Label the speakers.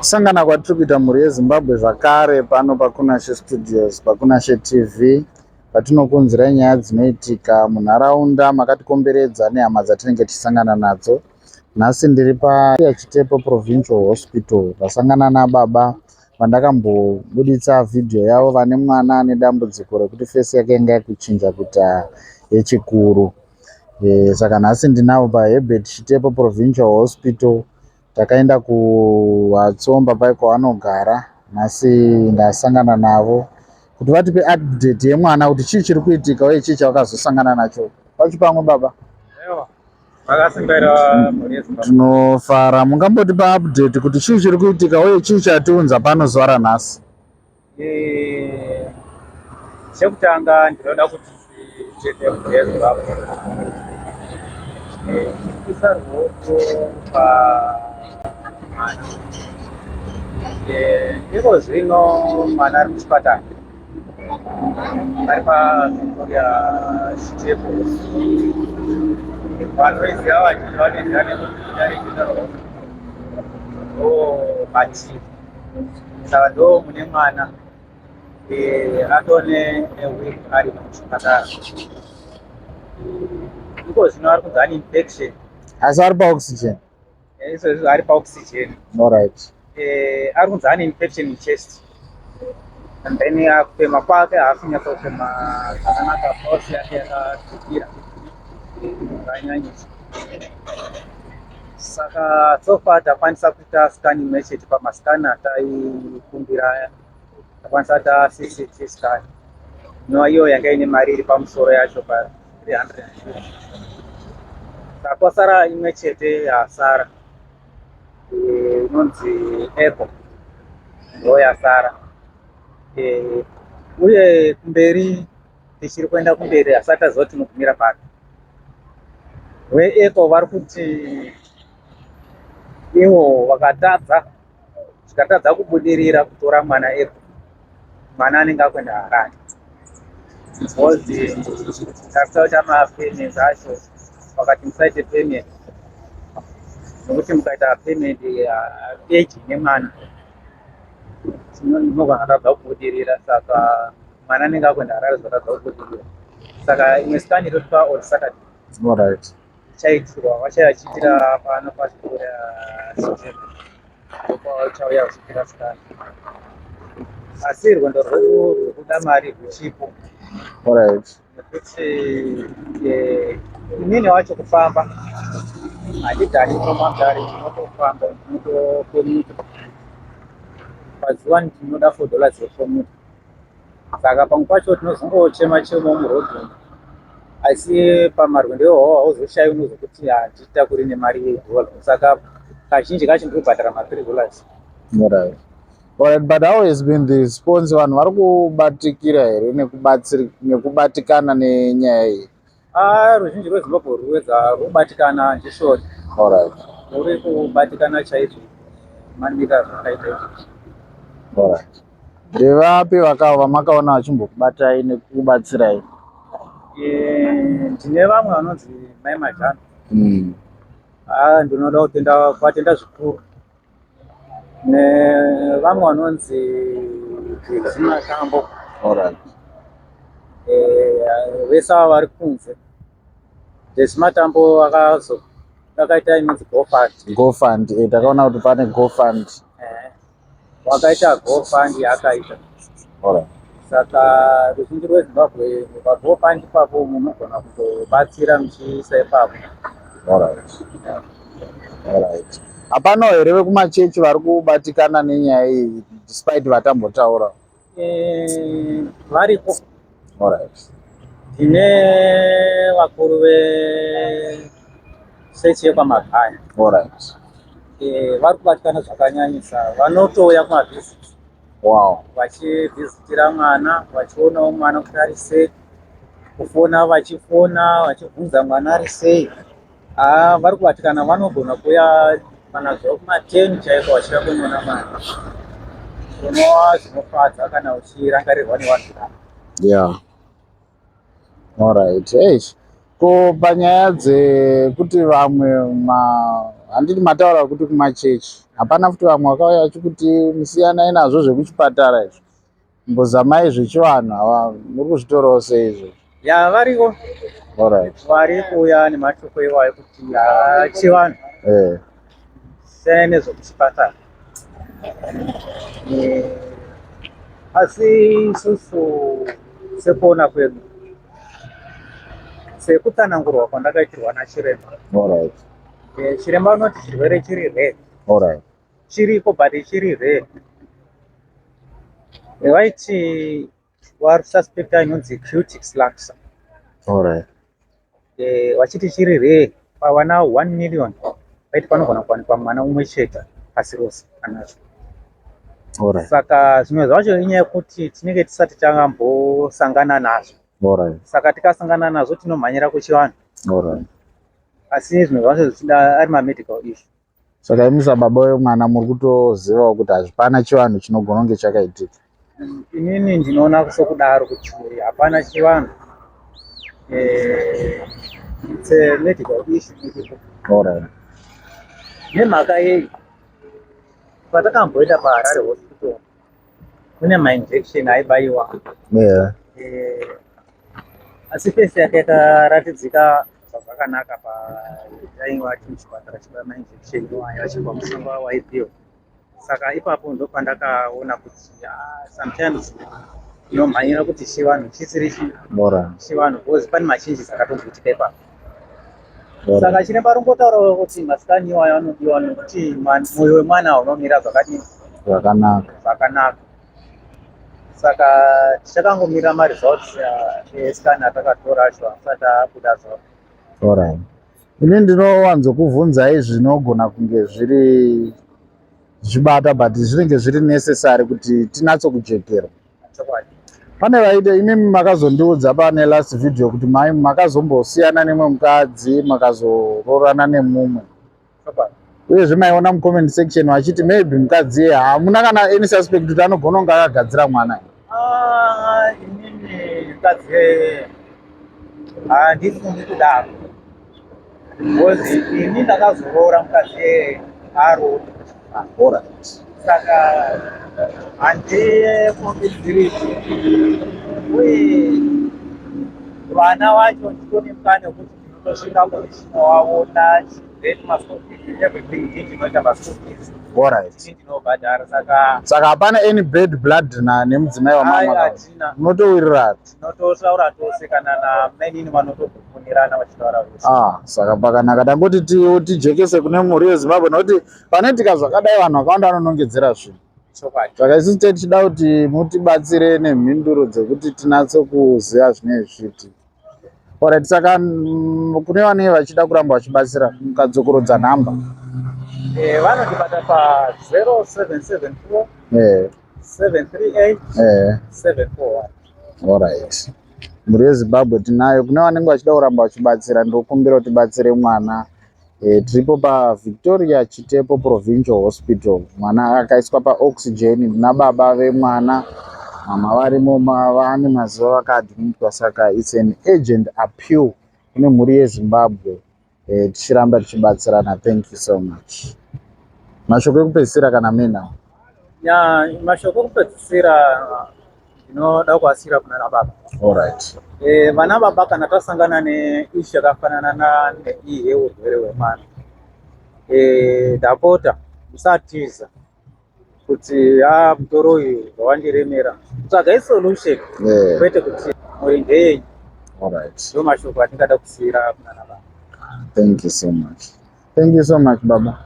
Speaker 1: Kusangana kwatiri kuita mhuri yeZimbabwe zvakare pano paKunashe Studios, paKunashe TV, patinokunzirai nyaya dzinoitika munharaunda makatikomberedza nehama dzatinenge tichisangana nadzo. Nhasi ndiri paChitepo Provincial Hospital, ndasangana nababa vandakambobuditsa vhidhiyo yavo vane mwana ane dambudziko rekuti face yake yanga yakuchinja kuita yechikuru. Saka nhasi ndinavo paHerbert Chitepo Provincial Hospital. Takaenda kuHatsomba pai kwavanogara. Nhasi ndasangana navo kuti vatipe update yemwana kuti chii chiri kuitika uye chii chavakazosangana nacho. Pachipamwe baba.
Speaker 2: Makasimbaira mhuri yeZimbabwe.
Speaker 1: Tinofara. Mungambotipa update kuti chii chiri kuitika uye chii chatiunza pano zuva ranhasi?
Speaker 2: Chekutanga ndinoda kuti titende mhuri yeZimbabwe. Kuisa ruoko pamwana. Iko zvino mwana ari muchipatara. Ari paVictoria Chitepo. Vanoiziva vazhinji vanoiziva nekuti Mutare General Hospital. Ndo patiri. Saka ndo mune mwana atone neweek ari muchipatara. Iko zvino ari kunzi ane infection.
Speaker 1: Asi ari paoxygen.
Speaker 2: Izvozvo ari paoxygen.
Speaker 1: Alright.
Speaker 2: Ari kunzi ane infection muchest. And then kufema kwake haasi kunyatsa kufema zvakanaka, pulse yake yakadzikira zvakanyanyisa. Saka so far takwanisa kuita scan imwe chete pamascan ataikumbira aya. Takwanisa kuita CCT scan. Inova iyo yanga ine mari iri pamusoro yacho pa 350. Saka kwasara imwe chete yasara inonzi echo ndo yasara. Uye kumberi tichiri kuenda kumberi asati taziva kuti tinogumira papi. VeEcho vari kuti ivo vakatadza zvikatadza kubudirira kutora mwana echo, mwana anenge akuenda Harare. Because takuta kuti mapayments acho vakati musaite payment nokuti mukaita payment age nemwana tinogona kutadza kubudirira, saka mwana anenge akuenda Harare zvatadza kubudirira. Saka imwe scan inoitwa on Saturday ichaitirwa, vachayachiitira pano paVictoria Chitepo ndopavachauya vachiitira scan. Asi rwendo rwedu rwekuda mari rwuchipo nekuti inini wacho kufamba handigari muno maMutare, ndinotofamba, ndinotokomuta pazuva ndinoda $4 yekomuta. Saka pamwe pacho tinozongochema chema muroad umu, asi pamarwendo iwawo hauzoshayi unozokuti handitakuri nemari yedhola. Saka kazhinji kacho ndinobhadhara ma $3.
Speaker 1: Alright. Alright, but how has been the response? Vanhu vari kubatikira here nekubatikana nenyaya iyi?
Speaker 2: Ah, ruzhinji rweZimbabwe rwuwedza rwubatikana ndishori. Ruri kubatikana chaizvo manika zvakaita izvozvo.
Speaker 1: Alright. Ndevapi vamakaona vachimbokubatai nekukubatsirai?
Speaker 2: Ndine vamwe vanonzi Mai Majana. Ah, ndinoda kutenda kuvatenda zvikuru. Nevamwe vanonzi Matambo. Vese ava vari kunze. Matambo akaita inonzi GoFund.
Speaker 1: GoFund, takaona kuti pane GoFund.
Speaker 2: Wakaita GoFund yaakaita. Saka ruzhinji rweZimbabwe paGoFund ipapo munogona kutobatsira muchiisa ipapo.
Speaker 1: Alright. Hapana here vekumachechi vari kubatikana nenyaya iyi despite vatambotaura?
Speaker 2: Variko. Ndine vakuru vechechi yekwaMagaya. Vari kubatikana zvakanyanyisa, vanotouya kumavisits. Vachivhizitira mwana, vachionawo mwana kuti ari sei, kufona vachifona vachibvunza mwana ari sei. Ah, vari kubatikana, vanogona kuuya kana zuva kuma10 chaiko vachiuya kunoona mwana. Unova zvinofadza kana uchirangarirwa nevanhu ava.
Speaker 1: Yeah. Alright. Eish. Ko panyaya dzekuti vamwe handiti mataura kuti kumachechi. Hapana futi vamwe vakauya vachikuti musiyanai nazvo zvekuchipatara izvo, mbozamai zvechivanhu. Ava muri kuzvitorawo sei izvozvo?
Speaker 2: Ya, variko. Vari kuuya nemashoko iwayo kuti chivanhu siyana nezvekuchipatara. Asi isusu sekuona kwedu, sekutsanangurwa kwandakaitirwa nachiremba, chiremba anoti chirwere chiri rare. Chiriko, but chiri rare. Vaiti vari suspecta inonzi cutis laxa. Vachiti chiri rare, pavana 1 million vaiti panogona kuwanikwa mwana umwe chete pasi rose anacho. Saka zvimwe zvacho inyaya yekuti tinenge tisati takambosangana nazvo. Saka tikasangana nazvo tinomhanyira kuchivanhu. Asi zvimwe zvacho zvichida ari mamedical issue.
Speaker 1: Saka imi sababa wemwana muri kutozivawo kuti hazvipana chivanhu chinogona kunge chakaitika?
Speaker 2: Inini ndinoona sokudaro kuti hapana chivanhu. It's a medical issue iripo. Nemhaka yei? Patakamboenda paHarare Hospital kune mainjection aibayiwa. Asi face yake yakaratidzika zvakanaka pataiva tiri muchipatara chibaya mainjection iwayo achibva mushonga waipiwa. Saka ipapo ndopandakaona kuti sometimes tinomhanyira kuti chivanhu chisiri chivanhu, because pane machanges akatomboitika ipapo. Saka chiremba rongotaurawo kuti mascan iwayo anodiwa nekuti mwoyo wemwana unomira zvakadini?
Speaker 1: Zvakanaka.
Speaker 2: Zvakanaka. Saka tichakangomira maresults escan atakatora acho asati abuda zvavo.
Speaker 1: Alright. Ini ndinowanzokuvhunzai zvinogona kunge zviri zvichibata, but zvinenge zviri necessary kuti tinatso kujekerwa. Pane vaite imimi makazondiudza pane last video kuti mai makazombosiyana nemwe mukadzi, makazoroorana nemumwe. Uyezve maiona mucomment section vachiti maybe mukadzi iye hamuna kana any suspect kuti anogona kunge akagadzira mwana.
Speaker 2: Ah, inini mukadzi handifungi kudaro, because ini ndakazoroora mukadzi aro. Saka handifungidziri, uye vana vacho nditori mukana wekuti ndinotosvika kuchinovaona, then maschool fees, everything, ndii ndinoita maschool fees. Ini ndinobhadhara, saka
Speaker 1: Saka hapana any bad blood na nemudzimai wamama?
Speaker 2: Hatina.
Speaker 1: Munotowirirana?
Speaker 2: Tinototaura tose, kana namainini vanotokufunirana vachitaura vese.
Speaker 1: Ah, saka pakanaka. Tangoti tijekese kune mhuri yeZimbabwe, nokuti panoitika zvakadai vanhu vakawanda vanonongedzera zvinhu. Saka isusu tee tichida kuti mutibatsire nemhinduro dzekuti tinatse kuziva zvinenge zvichiitika. Alright, saka kune vanenge vachida kuramba vachibatsira, mukadzokorodza nhamba.
Speaker 2: Vanotibata pa 0774 738 741.
Speaker 1: Alright, mhuri yeZimbabwe tinayo. Kune vanenge vachida kuramba vachibatsira, ndinokumbira kuti tibatsire mwana. Tiripo paVictoria Chitepo Provincial Hospital. Mwana akaiswa paoxygen nababa vemwana, mama varimo, vane mazuva vakaadmitwa. Saka it's an urgent appeal kune mhuri yeZimbabwe, tichiramba tichibatsirana. Thank you so much. Mashoko ekupedzisira kana muinawo?
Speaker 2: Ya, mashoko ekupedzisira ndinoda kuasira kuna baba. Vana baba, kana tasangana neissue yakafanana neiyi yeurwere hwemwana, ndapota musatiza kuti a mutoro uyu zvawandiremera. Tsvagai solution, kwete kuti mhuri ndeyenyu. Ndo mashoko atingada kusiyira kuna baba.
Speaker 1: Thank you so much, thank you so much, baba.